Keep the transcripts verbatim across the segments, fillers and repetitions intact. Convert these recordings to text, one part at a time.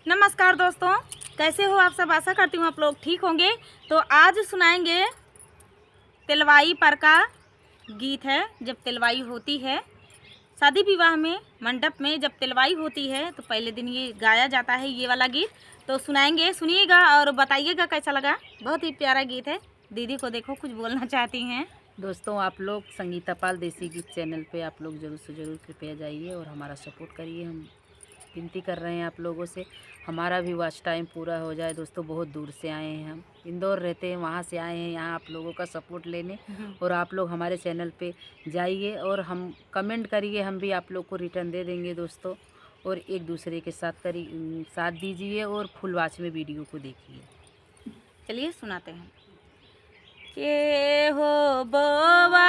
नमस्कार दोस्तों, कैसे हो आप सब? आशा करती हूँ आप लोग ठीक होंगे। तो आज सुनाएंगे तेलवाई पर का गीत है। जब तेलवाई होती है शादी विवाह में, मंडप में जब तेलवाई होती है तो पहले दिन ये गाया जाता है, ये वाला गीत। तो सुनाएंगे, सुनिएगा और बताइएगा कैसा लगा। बहुत ही प्यारा गीत है। दीदी को देखो, कुछ बोलना चाहती हैं। दोस्तों, आप लोग संगीता पाल देसी गीत चैनल पे आप लोग जरूर से जरूर कृपया जाइए और हमारा सपोर्ट करिए। हम विनती कर रहे हैं आप लोगों से, हमारा भी वॉच टाइम पूरा हो जाए। दोस्तों, बहुत दूर से आए हैं हम, इंदौर रहते हैं, वहाँ से आए हैं यहाँ आप लोगों का सपोर्ट लेने। हम्म। और आप लोग हमारे चैनल पे जाइए और हम कमेंट करिए, हम भी आप लोग को रिटर्न दे देंगे दोस्तों। और एक दूसरे के साथ करी, साथ दीजिए और फुल वॉच में वीडियो को देखिए। चलिए सुनाते हैं। के हो बोवा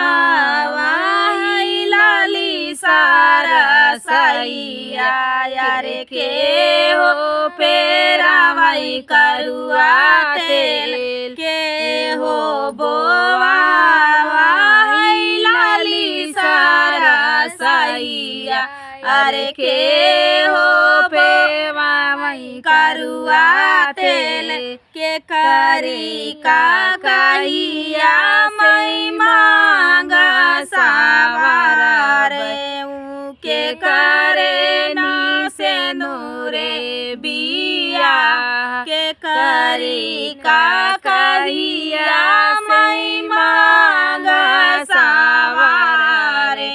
वाई लाली सारा सैया, यार के हो पेरा वाई करुआ तेल, के हो बोवा वाई लाली सारा सैया, अरे के हो पेवा वाई करुआ तेल, के करी का कहिया मैं मांगा सावर रे, के करे ना से नूरे बिया, के करी का कहिया मैं मांगा सावर रे,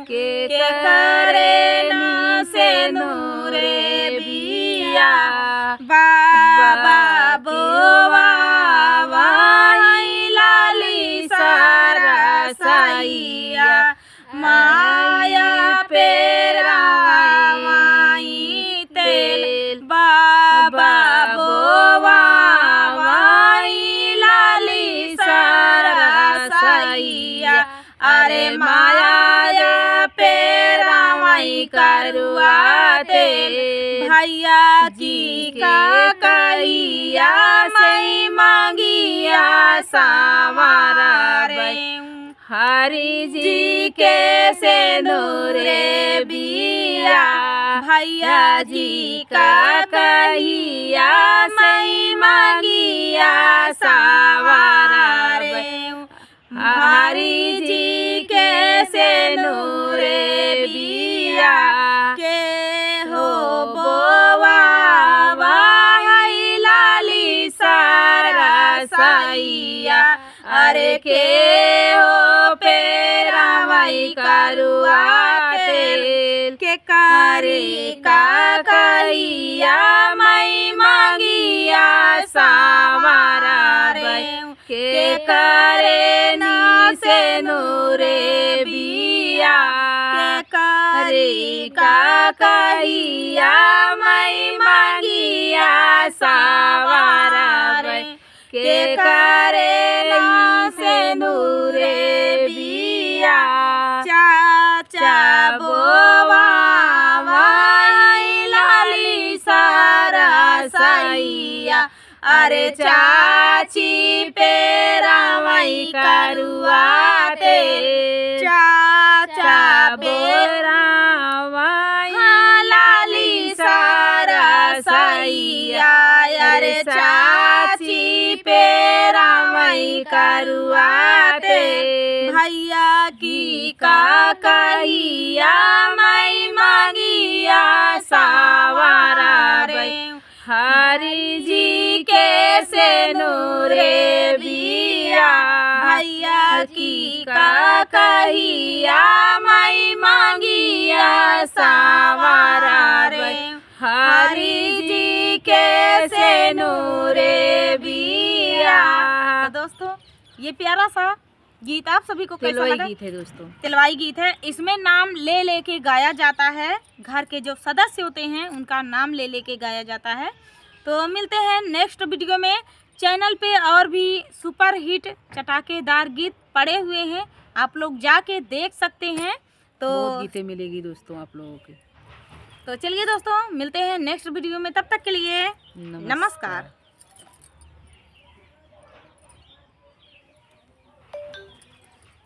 के के करे ना से नूरे बिया। बाबा बोवा वाई लाली सारा सैया, माया पेरा वाई तेल। बाबा बोवा वाई लाली सारा सैया, अरे माया पेरा वाई करुआ तेल, भैया जी का कहिया मैं मांगिया सावर रे, हरि जी के से नूरे बिया, भैया जी का कहिया मैं मांगिया सावर रे। हरि जी के से नूरे बिया, के हो बोवा वाई लाली सारा सैया, अरे के हो पेरा वाई करुआ तेल, के करी का कहिया मैं मांगिया सावर रे। के करे ना से नूरे बिया, के करी का कहिया मैं मांगिया सावर रे। के करे ना से नूरे बिया, चाचा बोवा वाई लाली सारा सैया, अरे चाची पेरा वाई करुआ तेल, चाचा पेरा वाई हाँ, लाली सारा सैया, अरे चाची पेरा वाई करुआ तेल, भैया की का कहिया मैं मांगिया सावर रे। हरि जी के से नूरे बिया, भैया की का कहिया मैं मांगिया सावर रे। हरि जी के से नूरे बिया। तो दोस्तों, ये प्यारा सा गीत आप सभी को कैसा तेलवाई लगा? गीत है दोस्तों। तेलवाई गीत है, इसमें नाम ले लेके गाया जाता है, घर के जो सदस्य होते हैं उनका नाम ले लेके गाया जाता है। तो मिलते हैं नेक्स्ट वीडियो में। चैनल पे और भी सुपरहिट चटाकेदार गीत पड़े हुए हैं, आप लोग जाके देख सकते हैं। तो बहुत गीतें मिलेगी दोस्तों आप लोगों के। तो चलिए दोस्तों, मिलते हैं नेक्स्ट वीडियो में, तब तक के लिए नमस्कार। नमस्कार।